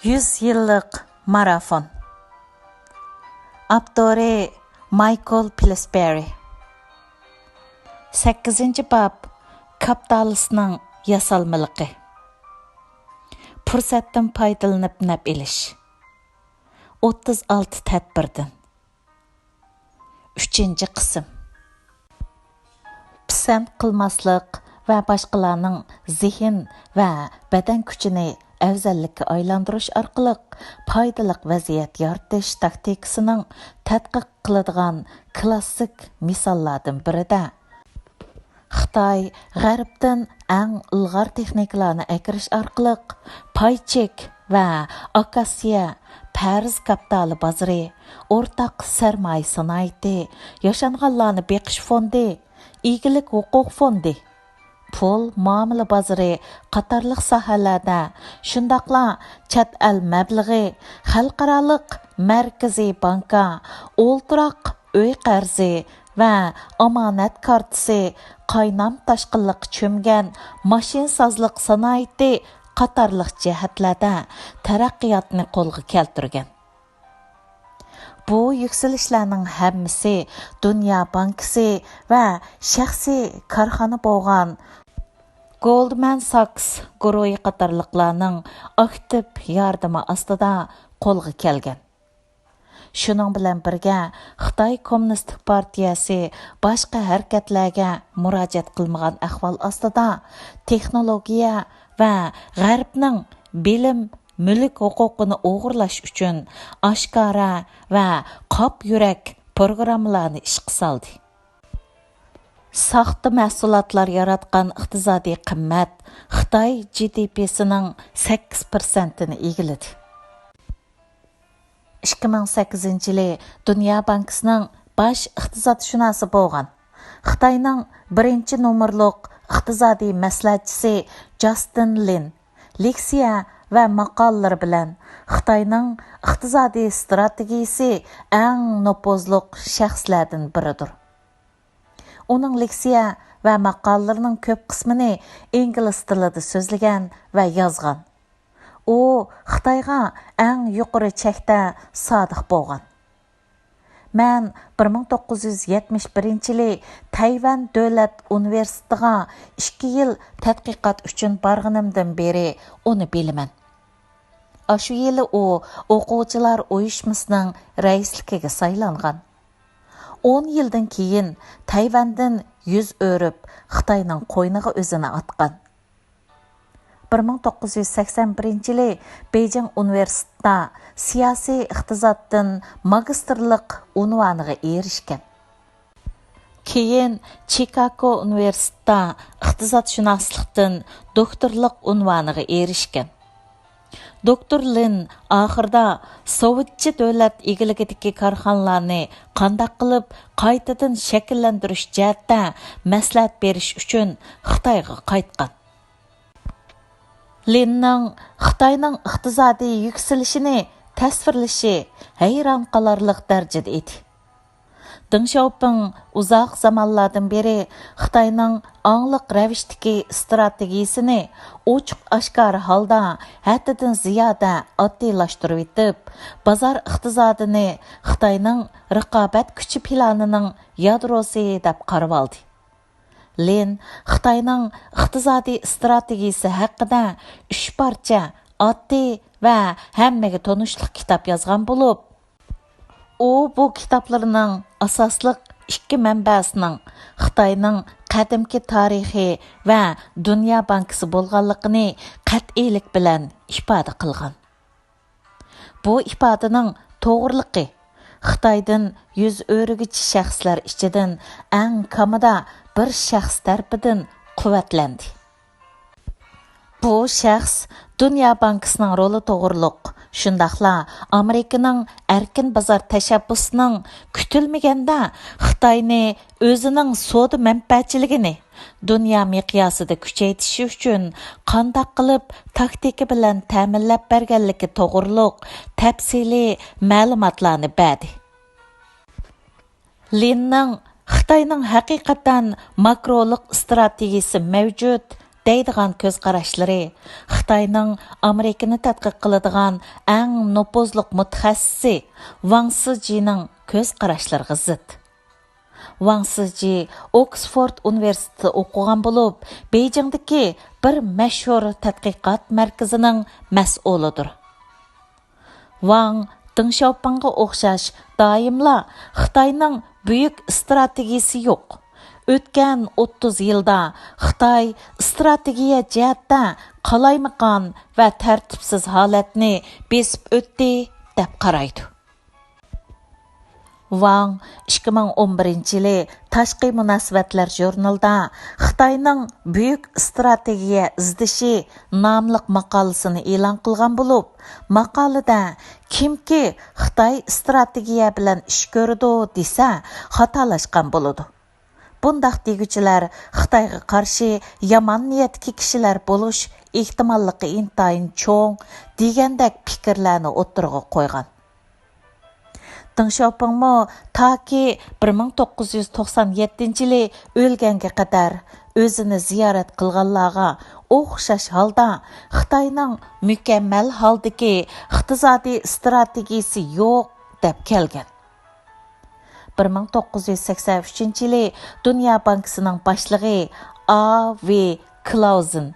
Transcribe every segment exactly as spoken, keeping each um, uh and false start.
يۈز يىللىق مارافون. ئاپتورى مايكل پىلسبېرى. سەككىزىنچى باب، كاپىتالىستنىڭ ياسالمىلىقى. پۇرسەتتىن پايدىلىنىپ نەپ ئېلىش. ئوتتۇز ئالتە تەدبىردىن. ئۈچىنچى قىسىم. پىسەنت قىلماسلىق ۋە باشقىلارنىڭ زېھىن ۋە بەدەن كۈچىنى ئەۋزەللىككە ئايلاندۇرۇش ئارقىلىق پايدىلىق ۋەزىيەت يارىتىش تاكتىكىسىنىڭ تەتقىق قىلىدىغان كلاسسىك مىساللاردىن بىرىدە، خىتاي غەربتىن ئەڭ ئىلغار تېخنىكىلارنى ئەكىرىش ئارقىلىق پاي چېك ۋە ئاكسىيە، پەرز كاپىتالى بازىرى، ئورتاق سەرمايە سانائىتى، ياشانغانلارنى بېقىش فوندى، ئىگىلىك ھوقۇق فوندى، پۇل مۇئامىلە بازىرى قاتارلىق ساھەلەردە، شۇنداقلا چەت ئەل مەبلىغى، خەلقئارالىق مەركىزىي بانكا، ئولتۇراق ئۆي قەرزى ۋە ئامانەت كارتىسى، قاينام تاشقىنلىققا چۆمگەن ماشىنىسازلىق سانائىتى قاتارلىق جەھەتلەردە تەرەققىياتنى قولغا كەلتۈرگەن. بۇ يۈكسىلىشلەرنىڭ ھەممىسى دۇنيا بانكىسى ۋە شەخسىي كارخانا بولغان گولدمان ساكس گۇرۇھى قاتارلىقلارنىڭ ئاكتىپ ياردىمى ئاستىدا قولغا كەلگەن. شۇنىڭ بىلەن بىرگە، خىتاي كوممۇنىستىك پارتىيەسى باشقا ھەرىكەتلەرگە مۇراجىئەت قىلمىغان ئەھۋال ئاستىدا، تېخنولوگىيە ۋە غەربنىڭ بىلىم، مۈلۈك ھوقۇقىنى ئوغرىلاش ئۈچۈن ئاشكارا ۋە قاپ يۈرەك پروگراممىلارنى ئىشقا سالدى. ساختا مەھسۇلاتلار ياراتقان ئىقتىسادىي قىممەت خىتاي جى دى پىسىنىڭ سەككىز پىرسەنتىنى ئىگىلىدى. ئىككى مىڭ سەككىزىنچى يىلى دۇنيا بانكىسىنىڭ باش ئىقتىسادشۇناسى بولغان، خىتاينىڭ بىرىنچى نومۇرلۇق ئىقتىسادىي مەسلىھەتچىسى جاستىن لىن لېكسىيە ۋە ماقالىلىرى بىلەن خىتاينىڭ ئىقتىسادىي ستراتېگىيىسى ئەڭ نوپۇزلۇق شەخسلەردىن بىرىدۇر. ئۇنىڭ لېكسىيە ۋە ماقالىلىرىنىڭ كۆپ قىسمىنى ئىنگلىز تىلىدا سۆزلىگەن ۋە يازغان. ئۇ خىتايغا ئەڭ يۇقىرى چەكتە سادىق بولغان. مەن بىر مىڭ توققۇز يۈز يەتمىش بىرىنچى يىلى تەيۋەن دۆلەت ئۇنىۋېرسىتېتىغا ئىككى يىل تەتقىقات ئۈچۈن بارغىنىمدىن بېرى ئۇنى بىلىمەن. ئاشۇ يىلى ئۇ ئوقۇغۇچىلار ئۇيۇشمىسىنىڭ رەئىسلىكىگە سايلانغان. ئون يىلدىن كېيىن تەيۋەندىن يۈز ئۆرۈپ، خىتاينىڭ قوينىغا ئۆزىنى ئاتقان. بىر مىڭ توققۇز يۈز سەكسەن بىرىنچى يىلى بېيجىڭ ئۇنىۋېرسىتېتىدا سىياسىي ئىقتىسادتىن ماگىستىرلىق ئۇنۋانىغا ئېرىشكەن. كېيىن چىكاگو ئۇنىۋېرسىتېتىدا ئىقتىسادشۇناسلىقتىن دوكتورلۇق ئۇنۋانىغا ئېرىشكەن. دوكتور لىن ئاخىرىدا سوۋېتچە دۆلەت ئىگىلىكىدىكى كارخانىلارنى قانداق قىلىپ قايتىدىن شەكىللەندۈرۈش جەھەتتە مەسلىھەت بېرىش ئۈچۈن خىتايغا قايتقان. لىننىڭ خىتاينىڭ ئىقتىسادىي يۈكسىلىشىنى تەسۋىرلىشى ھەيران قالارلىق دەرىجىدە ئىدى. دېڭ شياۋپىڭ ئۇزاق زامانلاردىن بېرى خىتاينىڭ ئاڭلىق رەۋىشتىكى ئىستراتېگىيىسىنى ئوچۇق-ئاشكارا ھالدا ھەددىدىن زىيادە ئاددىيلاشتۇرۇۋېتىپ، بازار ئىقتىسادىنى خىتاينىڭ رىقابەت كۈچى پىلانىنىڭ يادروسى دەپ قارىۋالدى. لىن خىتاينىڭ ئىقتىسادىي ئىستراتېگىيىسى ھەققىدە ئۈچ پارچە ئاددىي ۋە ھەممىگە تونۇشلۇق كىتاب يازغان بولۇپ، ئۇ بۇ كىتابلىرىنىڭ ئاساسلىق ئىككى مەنبەسىنىڭ خىتاينىڭ قەدىمكى تارىخى ۋە دۇنيا بانكىسى بولغانلىقىنى قەتئىيلىك بىلەن ئىپادە قىلغان. بۇ ئىپادىنىڭ توغرىلىقى خىتايدىن يۈز ئۆرۈگۈچى شەخسلەر ئىچىدىن ئەڭ كامىدا بىر شەخس تەرىپىدىن قۇۋۋەتلەندى. بۇ شەخس دۇنيا بانكىسىنىڭ رولى توغرۇلۇق، شۇنداقلا ئامېرىكىنىڭ ئەركىن بازار تەشەببۇسىنىڭ كۈتۈلمىگەندە خىتاينى ئۆزىنىڭ سودا مەنپەئەتچىلىكىنى دۇنيا مىقياسىدا كۈچەيتىشى ئۈچۈن قانداق قىلىپ تاكتىكا بىلەن تەمىنلەپ بەرگەنلىكى توغرۇلۇق تەپسىلىي مەلۇماتلارنى بەردى. لىننىڭ خىتاينىڭ ھەقىقەتەن ماكرولۇق ئىستراتېگىيىسى مەۋجۇت دەيدىغان كۆز قاراشلىرى خىتاينىڭ ئامېرىكىنى تەتقىق قىلىدىغان ئەڭ نوپۇزلۇق مۇتەخەسسىسى ۋاڭ سىجىنىڭ كۆز قاراشلىرىغا زىت. ۋاڭ سىجى ئوكسفورد ئۇنىۋېرسىتېتىدا ئوقۇغان بولۇپ، بېيجىڭدىكى بىر مەشھۇر تەتقىقات مەركىزىنىڭ مەسئۇلىدۇر. ۋاڭ دېڭ شياۋپىڭغا ئوخشاش دائىملا خىتاينىڭ بۈيۈك ئىستراتېگىيىسى يوق، ئۆتكەن ئوتتۇز يىلدا خىتاي ئىستراتېگىيە جەھەتتە قالايمىقان ۋە تەرتىپسىز ھالەتنى بېسىپ ئۆتتى، دەپ قارايدۇ. ۋاڭ ئىككى مىڭ ئون بىرىنچى يىلى تاشقى مۇناسىۋەتلەر ژۇرنىلىدا خىتاينىڭ بۈيۈك ئىستراتېگىيە ئىزدىشى ناملىق ماقالىسىنى ئېلان قىلغان بولۇپ، ماقالىدە كىمكى خىتاي ئىستراتېگىيە بىلەن ئىش كۆرىدۇ دېسە، خاتالاشقان بولىدۇ. بۇنداق دېگۈچىلەر خىتايغا قارشى يامان نىيەتتىكى كىشىلەر بولۇش ئېھتىماللىقى ئىنتايىن چوڭ، دېگەندەك پىكىرلەرنى ئوتتۇرىغا قويغان. دېڭ شياۋپىڭمۇ تاكى بىر مىڭ توققۇز يۈز توقسان يەتتىنچى يىلى ئۆلگەنگە قەدەر ئۆزىنى زىيارەت قىلغانلارغا ئوخشاش ھالدا خىتاينىڭ مۇكەممەل ھالدىكى ئىقتىسادىي ئىستراتېگىيىسى يوق، دەپ كەلگەن. بىر مىڭ توققۇز يۈز سەكسەن ئۈچىنچى يىلى دۇنيا بانكىسىنىڭ باشلىقى ئا ۋې كلاۋزېن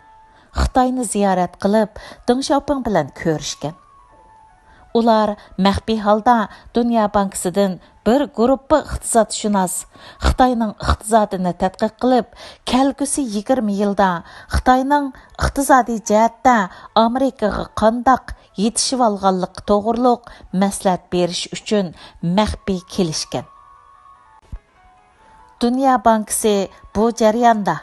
خىتاينى زىيارەت قىلىپ، دېڭ شياۋپىڭ بىلەن كۆرۈشكەن. ئۇلار مەخپىي ھالدا دۇنيا بانكىسىدىن بىر گۇرۇپپا ئىقتىسادشۇناس خىتاينىڭ ئىقتىسادىنى تەتقىق قىلىپ، كەلگۈسى يىگىرمە يىلدا خىتاينىڭ ئىقتىسادىي جەھەتتە ئامېرىكىغا قانداق يېتىشىۋالغانلىقى توغرۇلۇق مەسلىھەت بېرىش ئۈچۈن مەخپىي كېلىشكەن. دۇنيا بانكىسى بۇ جەرياندا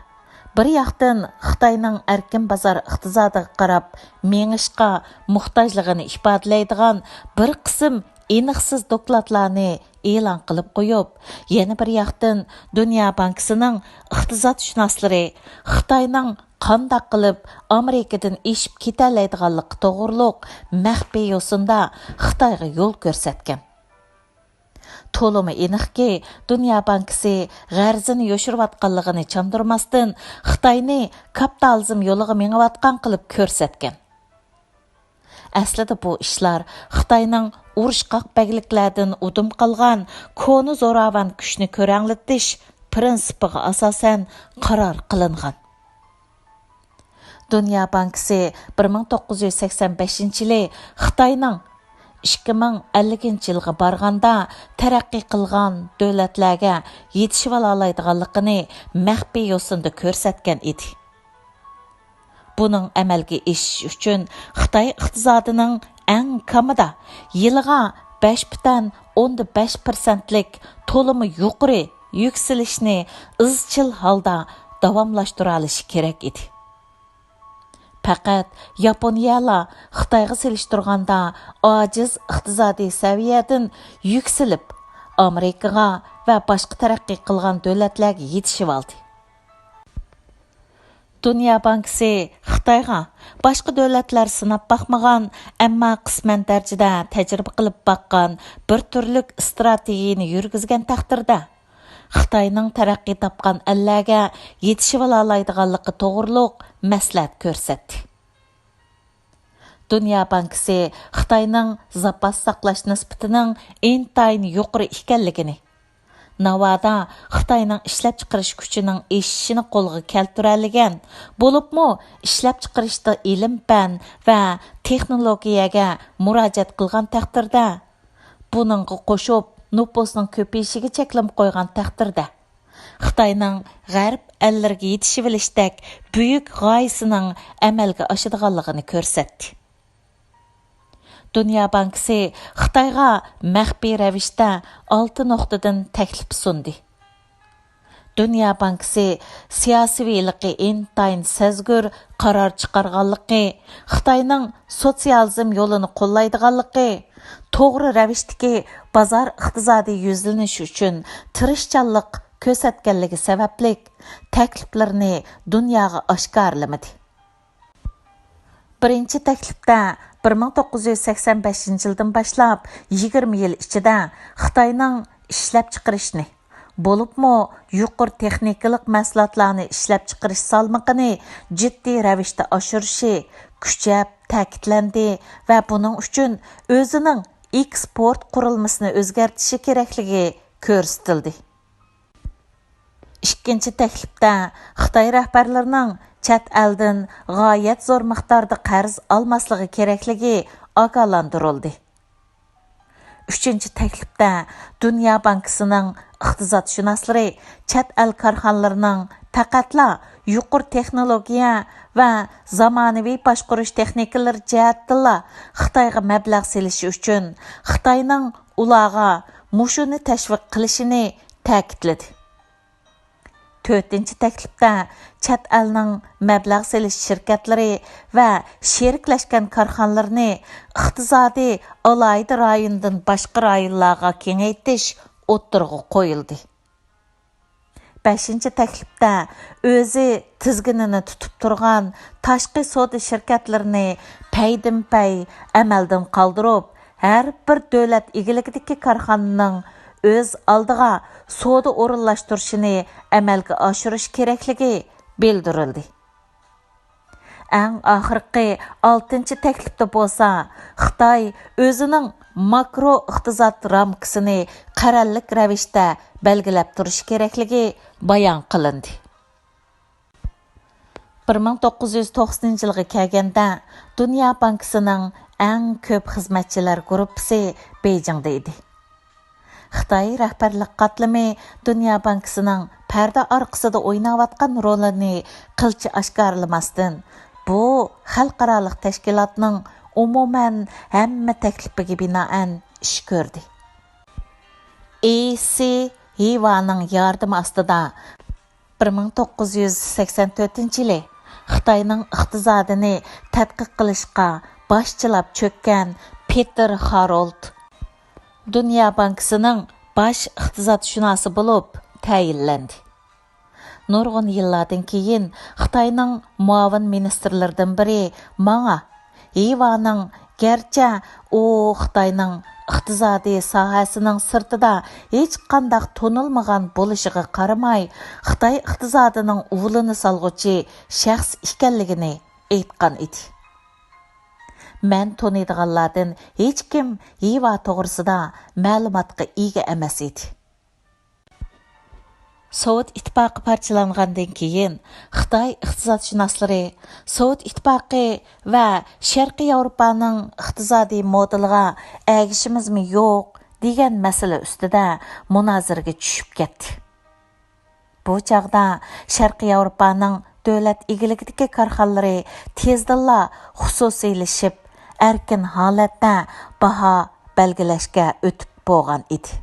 بىر ياقتىن خىتاينىڭ ئەركىن بازار ئىقتىسادىغا قاراپ مېڭىشقا موھتاجلىقىنى ئىپادىلەيدىغان بىر قىسىم ئېنىقسىز دوكلاتلارنى ئېلان قىلىپ قويۇپ، يەنە بىر ياقتىن دۇنيا بانكىسىنىڭ ئىقتىسادشۇناسلىرى خىتاينىڭ قانداق قىلىپ ئامېرىكىدىن ئېشىپ كېتەلەيدىغانلىقى توغرۇلۇق مەخپىي يوسۇندا خىتايغا يول كۆرسەتكەن. تولىمۇ ئېنىقكى، دۇنيا بانكىسى غەرىزىنى يوشۇرۇۋاتقانلىقىنى چاندۇرماستىن، خىتاينى كاپىتالىزم يولىغا مېڭىۋاتقان قىلىپ كۆرسەتكەن. ئەسلىدە بۇ ئىشلار خىتاينىڭ ئۇرۇشقاق بەگلىكلەردىن ئۇدۇم قالغان كونا زوراۋان كۈچنى كۆرەڭلىتىش پىرىنسىپىغا ئاساسەن قارار قىلىنغان. دۇنيا بانكىسى بىر مىڭ توققۇز يۈز سەكسەن بەشىنچى يىلى خىتاينىڭ ئىككى مىڭ ئەللىكىنچى يىلغا بارغاندا تەرەققىي قىلغان دۆلەتلەرگە يېتىشىۋالالايدىغانلىقىنى مەخپىي يوسۇندا كۆرسەتكەن ئىدى. بۇنىڭ ئەمەلگە ئېشىشى ئۈچۈن خىتاي ئىقتىسادىنىڭ ئەڭ كامىدا يىلىغا بەش پۈتۈن ئوندىن بەش پىرسەنتلىك تولىمۇ يۇقىرى يۈكسىلىشنى ئىزچىل ھالدا داۋاملاشتۇرالىشى كېرەك ئىدى. پەقەت ياپونىيەلا خىتايغا سېلىشتۇرغاندا ئاجىز ئىقتىسادىي سەۋىيەدىن يۈكسىلىپ، ئامېرىكىغا ۋە باشقا تەرەققىي قىلغان دۆلەتلەرگە يېتىشىۋالدى. دۇنيا بانكىسى خىتايغا باشقا دۆلەتلەر سىناپ باقمىغان، ئەمما قىسمەن دەرىجىدە تەجرىبە قىلىپ باققان بىر تۈرلۈك ئىستراتېگىيىنى يۈرگۈزگەن تەقدىردە، خىتاينىڭ تەرەققىي تاپقان ئەللەرگە يېتىشىۋالالايدىغانلىقى توغرۇلۇق مەسلىھەت كۆرسەتتى. دۇنيا بانكىسى خىتاينىڭ زاپاس ساقلاش نىسبىتىنىڭ ئىنتايىن يۇقىرى ئىكەنلىكىنى، ناۋادا خىتاينىڭ ئىشلەپچىقىرىش كۈچىنىڭ ئېشىشىنى قولغا كەلتۈرەلىگەن، بولۇپمۇ ئىشلەپچىقىرىشتا ئىلىم-پەن ۋە تېخنولوگىيەگە مۇراجىئەت قىلغان تەقدىردە، بۇنىڭغا قوشۇپ نوپۇسنىڭ كۆپىيىشىگە چەكلىمە قويغان تەقدىردە، خىتاينىڭ غەرب ئەللىرىگە يېتىشىۋېلىشتەك بۈيۈك غايىسىنىڭ ئەمەلگە ئاشىدىغانلىقىنى كۆرسەتتى. دۇنيا بانكىسى خىتايغا مەخپىي رەۋىشتە ئالتە نۇقتىدىن تەكلىپ سۇندى. دۇنيا بانكىسى سىياسىيلىقى ئىنتايىن سەزگۈر قارار چىقارغانلىقى، خىتاينىڭ سوتسىيالىزم يولىنى قوللايدىغانلىقى، توغرا رەۋىشتىكى بازار ئىقتىسادى يۈزلىنىش ئۈچۈن تىرىشچانلىق كۆرسەتكەنلىكى سەۋەبلىك، تەكلىپلىرىنى دۇنياغا ئاشكارىلىمىدى. بىرىنچى تەكلىپتە بىر مىڭ توققۇز يۈز سەكسەن بەشىنچى يىلدىن باشلاپ يىگىرمە يىل ئىچىدە خىتاينىڭ ئىشلەپچىقىرىشنى، بولۇپمۇ يۇقىرى تېخنىكىلىق مەھسۇلاتلارنى ئىشلەپچىقىرىش سالمىقىنى جىددىي رەۋىشتە ئاشۇرۇشى كۈچەپ تەكىتلەندى ۋە بۇنىڭ ئۈچۈن ئۆزىنىڭ ئېكسپورت قۇرۇلمىسىنى ئۆزگەرتىشى كېرەكلىكى كۆرسىتىلدى. ئىككىنچى تەكلىپتە خىتاي رەھبەرلىرىنىڭ چەت ئەلدىن غايەت زور مىقداردا قەرز ئالماسلىقى كېرەكلىكى ئاگاھلاندۇرۇلدى. ئۈچىنچى تەكلىپتە دۇنيا بانكىسىنىڭ ئىقتىسادشۇناسلىرى چەت ئەل كارخانىلىرىنىڭ پەقەتلا يۇقىرى تېخنولوگىيە ۋە زامانىۋى باشقۇرۇش تېخنىكىلىرى جەھەتتىنلا خىتايغا مەبلەغ سېلىشى ئۈچۈن خىتاينىڭ ئۇلارغا مۇشۇنى تەشۋىق قىلىشىنى تەكىتلىدى. تۆتىنچى تەكلىپتە چەت ئەلنىڭ مەبلەغ سېلىش شىركەتلىرى ۋە شېرىكلەشكەن كارخانىلىرىنى ئىقتىسادىي ئالاھىدە رايوندىن باشقا رايونلارغا كېڭەيتىش ئوتتۇرىغا قويۇلدى. بەشىنچى تەكلىپتە ئۆزى تىزگىنىنى تۇتۇپ تۇرغان تاشقى سودا شىركەتلىرىنى پەيدىنپەي ئەمەلدىن قالدۇرۇپ، ھەر بىر دۆلەت ئىگىلىكىدىكى كارخانىنىڭ ئۆز ئالدىغا سودا ئورۇنلاشتۇرۇشىنى ئەمەلگە ئاشۇرۇش كېرەكلىكى بىلدۈرۈلدى. ئەڭ ئاخىرقى ئالتىنچى تەكلىپتە بولسا، خىتاي ئۆزىنىڭ ماكرو ئىقتىساد رامكىسىنى قەرەللىك رەۋىشتە بەلگىلەپ تۇرۇشى كېرەكلىكى بايان قىلىندى. بىر مىڭ توققۇز يۈز توقسىنىنچى يىلغا كەلگەندە، دۇنيا بانكىسىنىڭ ئەڭ كۆپ خىزمەتچىلەر گۇرۇپپىسى بېيجىڭدا ئىدى. خىتاي رەھبەرلىك قاتلىمى دۇنيا بانكىسىنىڭ پەردە ئارقىسىدا ئويناۋاتقان رولىنى قىلچە ئاشكارىلىماستىن، بۇ خەلقئارالىق تەشكىلاتنىڭ ئومۇمەن ھەممە تەكلىپىگە بىنائەن ئىش كۆردى. ئېي سى ھىۋانىڭ ياردىمى ئاستىدا بىر مىڭ توققۇز يۈز سەكسەن تۆتىنچى يىلى خىتاينىڭ ئىقتىسادىنى تەتقىق قىلىشقا باشچىلاپ چۆككەن پېتېر خارولد دۇنيا بانكىسىنىڭ باش ئىقتىسادشۇناسى بولۇپ تەيىنلەندى. نۇرغۇن يىللاردىن كېيىن خىتاينىڭ مۇئاۋىن مىنىستىرلىرىدىن بىرى ماڭا ھىۋانىڭ، گەرچە ئۇ خىتاينىڭ ئىقتىسادىي ساھەسىنىڭ سىرتىدا ھېچقانداق تونۇلمىغان بولۇشىغا قارىماي، خىتاي ئىقتىسادىنىڭ ئۇلىنى سالغۇچى شەخس ئىكەنلىكىنى ئېيتقان ئىدى. مەن تونۇيدىغانلاردىن ھېچكىم ھىۋا توغرىسىدا مەلۇماتقا ئىگە ئەمەس ئىدى. سوۋېت ئىتتىپاقى پارچىلانغاندىن كېيىن، خىتاي ئىقتىسادشۇناسلىرى سوۋېت ئىتتىپاقى ۋە شەرقىي ياۋروپانىڭ ئىقتىسادىي مودېلىغا ئەگىشىمىزمۇ يوق دېگەن مەسىلە ئۈستىدە مۇنازىرىگە چۈشۈپ كەتتى. بۇ چاغدا شەرقىي ياۋروپانىڭ دۆلەت ئىگىلىكىدىكى كارخانىلىرى تېزدىنلا خۇسۇسىيلىشىپ، ئەركىن ھالەتتە باھا بەلگىلەشكە ئۆتۈپ بولغان ئىدى.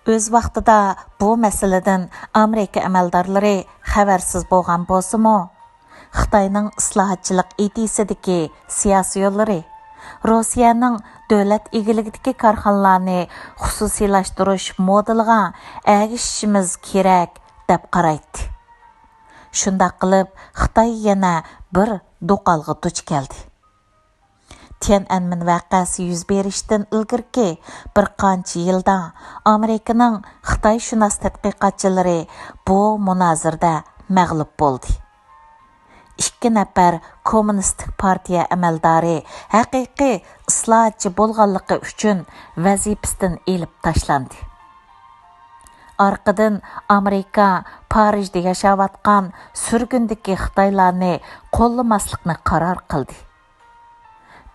ئۆز ۋاقتىدا بۇ مەسىلىدىن ئامېرىكا ئەمەلدارلىرى خەۋەرسىز بولغان بولسىمۇ، خىتاينىڭ ئىسلاھاتچىلىق ئىدىيىسىدىكى سىياسىيونلىرى روسىيەنىڭ دۆلەت ئىگىلىكىدىكى كارخانىلارنى خۇسۇسىيلاشتۇرۇش مودېلىغا ئەگىشىشىمىز كېرەك، دەپ قارايتتى. شۇنداق قىلىپ، خىتاي يەنە بىر دوقالغا دۇچ كەلدى. تيەنئەنمېن ۋەقەسى يۈز بېرىشتىن ئىلگىرىكى بىر قانچە يىلدا ئامېرىكىنىڭ خىتايشۇناس تەتقىقاتچىلىرى بۇ مۇنازىرىدە مەغلۇپ بولدى. ئىككى نەپەر كوممۇنىستىك پارتىيە ئەمەلدارى ھەقىقىي ئىسلاھاتچى بولغانلىقى ئۈچۈن ۋەزىپىسىدىن ئېلىپ تاشلاندى. ئارقىدىن ئامېرىكا پارىژدا ياشاۋاتقان سۈرگۈندىكى خىتايلارنى قوللىماسلىقنى قارار قىلدى.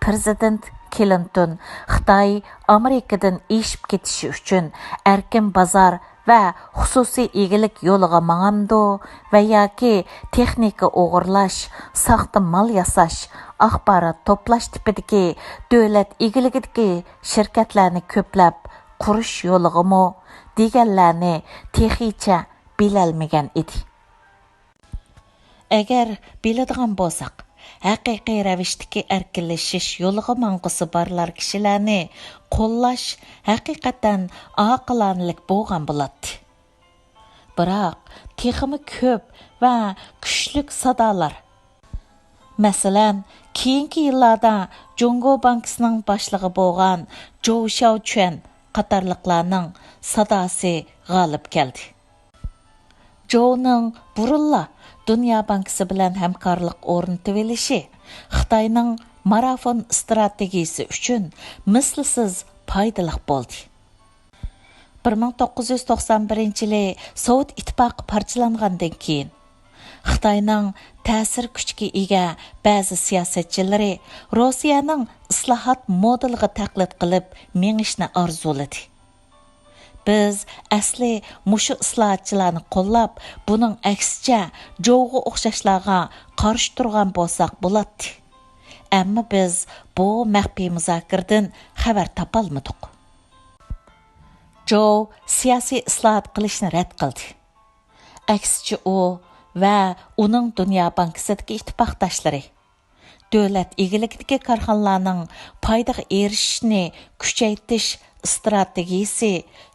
پىرېزىدېنت كلىنتون خىتاي ئامېرىكىدىن ئېشىپ كېتىشى ئۈچۈن ئەركىن بازار ۋە خۇسۇسىي ئىگىلىك يولىغا ماڭامدۇ ۋە ياكى تېخنىكا ئوغرىلاش، ساختا مال ياساش، ئاخبارات توپلاش تىپىدىكى دۆلەت ئىگىلىكىدىكى شىركەتلەرنى كۆپلەپ قۇرۇش يولىغىمۇ دېگەنلەرنى تېخىچە بىلەلمىگەن ئىدى. ئەگەر بىلىدىغان بولساق، ھەقىقىي رەۋىشتىكى ئەركىنلىشىش يولىغا ماڭغۇسى بارلار كىشىلەرنى قوللاش ھەقىقەتەن ئاقىلانىلىك بولغان بولاتتى. بىراق، تېخىمۇ كۆپ ۋە كۈچلۈك سادالار، مەسىلەن، كېيىنكى يىللاردا جۇڭگو بانكىسىنىڭ باشلىقى بولغان جوۋ شياۋچۈەن قاتارلىقلارنىڭ ساداسى غالىب كەلدى. جوۋنىڭ بۇرۇنلا دۇنيا بانكىسى بىلەن ھەمكارلىق ئورنىتىۋېلىشى خىتاينىڭ مارافون ئىستراتېگىيىسى ئۈچۈن مىسلىسىز پايدىلىق بولدى. بىر مىڭ توققۇز يۈز توقسان بىرىنچى يىلى سوۋېت ئىتتىپاقى پارچىلانغاندىن كېيىن، خىتاينىڭ تەسىر كۈچكە ئىگە بەزى سىياسەتچىلىرى روسىيەنىڭ ئىسلاھات مودېلىغا تەقلىد قىلىپ مېڭىشنى ئارزۇلىدى. بىز ئەسلى مۇشۇ ئىسلاھاتچىلارنى قوللاپ، بۇنىڭ ئەكسىچە جوۋغا ئوخشاشلارغا قارشى تۇرغان بولساق بولاتتى. ئەمما بىز بۇ مەخپىي مۇزاكىرىدىن خەۋەر تاپالمىدۇق. جوۋ سىياسىي ئىسلاھات قىلىشنى رەت قىلدى. ئەكسىچە ئۇ ۋە ئۇنىڭ دۇنيا بانكىسىدىكى ئىتتىپاقداشلىرى دۆلەت ئىگىلىكىدىكى كارخانىلارنىڭ پايدىغا ئېرىشىشىنى كۈچەيتىش ئىستراتېگىيىسى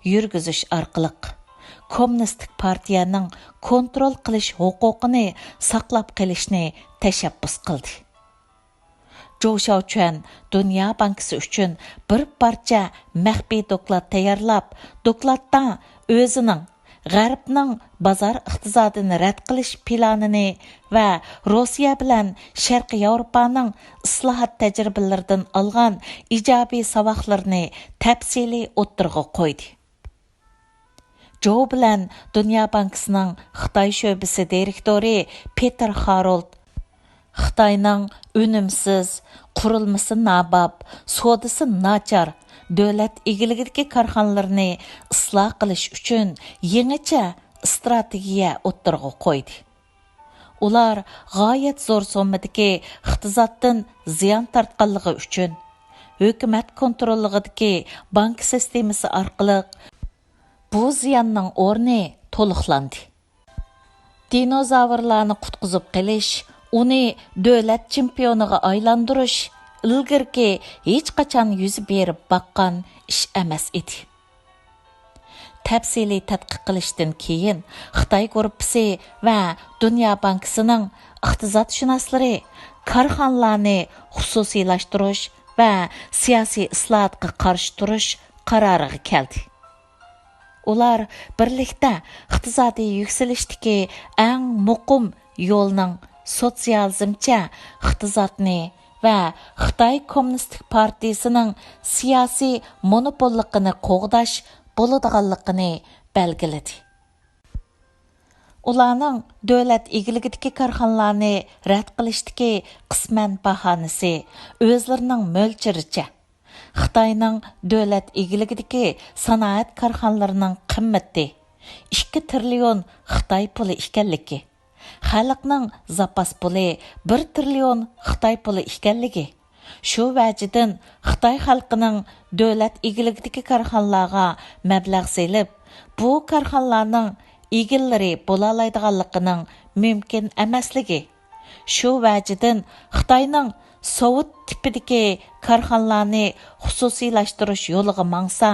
يۈرگۈزۈش ئارقىلىق، كوممۇنىستىك پارتىيەنىڭ كونترول قىلىش ھوقۇقىنى ساقلاپ قېلىشنى تەشەببۇس قىلدى. جوۋ شياۋچۈەن دۇنيا بانكىسى ئۈچۈن بىر پارچە مەخپىي دوكلات تەييارلاپ، دوكلاتتا ئۆزىنىڭ غەربنىڭ بازار ئىقتىسادىنى رەت قىلىش پىلانىنى ۋە روسىيە بىلەن شەرقىي ياۋروپانىڭ ئىسلاھات تەجرىبىلىرىدىن ئالغان ئىجابىي ساۋاقلىرىنى تەپسىلىي ئوتتۇرىغا قويدى. جوۋ بىلەن دۇنيا بانكىسىنىڭ خىتاي شۆبىسى دىرېكتورى پېتېر خارولد خىتاينىڭ ئۈنۈمسىز، قۇرۇلمىسى ناباب، سودىسى ناچار، دۆلەت ئىگىلىكىدىكى كارخانىلىرىنى ئىسلاھ قىلىش ئۈچۈن يېڭىچە ئىستراتېگىيە ئوتتۇرىغا قويدى. ئۇلار غايەت زور سوممىدىكى ئىقتىسادتىن زىيان تارتقانلىقى ئۈچۈن، ھۆكۈمەت كونتروللۇقىدىكى بانكا سىستېمىسى ئارقىلىق بۇ زىياننىڭ ئورنى تولۇقلاندى. دىنوزاۋرلارنى قۇتقۇزۇپ قېلىش، ئۇنى دۆلەت چېمپىيونىغا ئايلاندۇرۇش ئىلگىرىكى ھېچقاچان يۈز بېرىپ باققان ئىش ئەمەس ئىدى. تەپسىلىي تەتقىق قىلىشتىن كېيىن، خىتاي گۇرۇپپىسى ۋە دۇنيا بانكىسىنىڭ ئىقتىسادشۇناسلىرى كارخانىلارنى خۇسۇسىيلاشتۇرۇش ۋە سىياسىي ئىسلاھاتقا قارشى تۇرۇش قارارىغا كەلدى. ئۇلار بىرلىكتە ئىقتىسادىي يۈكسىلىشتىكى ئەڭ مۇقىم يولنىڭ سوتسىيالىزمچە ئىقتىسادنى ۋە خىتاي كوممۇنىستىك پارتىيىسىنىڭ سىياسىي مونوپوللۇقىنى قوغداش بولىدىغانلىقىنى بەلگىلىدى. ئۇلارنىڭ دۆلەت ئىگىلىكىدىكى كارخانىلارنى رەت قىلىشتىكى قىسمەن باھانىسى ئۆزلىرىنىڭ مۆلچىرىچە، خىتاينىڭ دۆلەت ئىگىلىكىدىكى سانائەت كارخانىلىرىنىڭ قىممىتى ئىككى تىرىليون خىتاي پۇلى ئىكەنلىكى، خەلقنىڭ زاپاس پۇلى بىر تىرىليون خىتاي پۇلى ئىكەنلىكى، شۇ ۋەجىدىن خىتاي خەلقىنىڭ دۆلەت ئىگىلىكىدىكى كارخانىلارغا مەبلەغ سېلىپ، بۇ كارخانىلارنىڭ ئىگىلىرى بولالايدىغانلىقىنىڭ مۇمكىن ئەمەسلىكى، شۇ ۋەجىدىن خىتاينىڭ سوۋېت تىپىدىكى كارخانىلارنى خۇسۇسىيلاشتۇرۇش يولىغا ماڭسا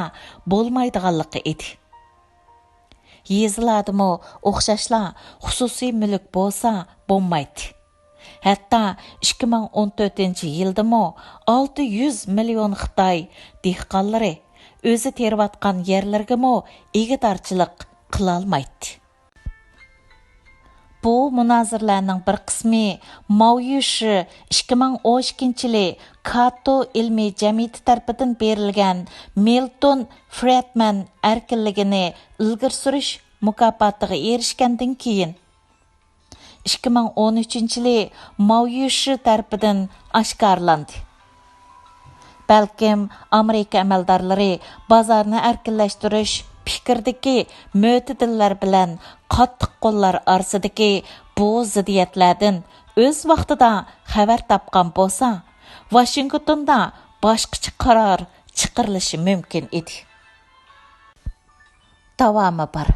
بولمايدىغانلىقى ئىدى. يېزىلاردىمۇ ئوخشاشلا خۇسۇسىي مۈلۈك بولسا بولمايتتى. ھەتتا ئىككى مىڭ ئون تۆتىنچى يىلدىمۇ ئالتە يۈز مىليون خىتاي دېھقانلىرى ئۆزى تېرىۋاتقان يەرلىرىگىمۇ ئىگىدارچىلىق قىلالمايتتى. بۇ مۇنازىرىلەرنىڭ بىر قىسمى ماۋيۈشى ئىككى مىڭ ئون ئىككىنچى يىلى كاتو ئىلمىي جەمئىيىتى تەرىپىدىن بېرىلگەن مىلتون فرېدمەن ئەركىنلىكىنى ئىلگىرى سۈرۈش مۇكاپاتىغا ئېرىشكەندىن كېيىن، ئىككى مىڭ ئون ئۈچىنچى يىلى ماۋيۈشى تەرىپىدىن ئاشكارىلاندى. بەلكىم ئامېرىكا ئەمەلدارلىرى بازارنى ئەركىنلەشتۈرۈش پىكرىدىكى مۆتىدىللەر بىلەن قاتتىق قوللار ئارىسىدىكى بۇ زىددىيەتلەردىن ئۆز ۋاقتىدا خەۋەر تاپقان بولسا، ۋاشىنگتوندا باشقىچە قارار چىقىرىلىشى مۇمكىن ئىدى. داۋامى بار.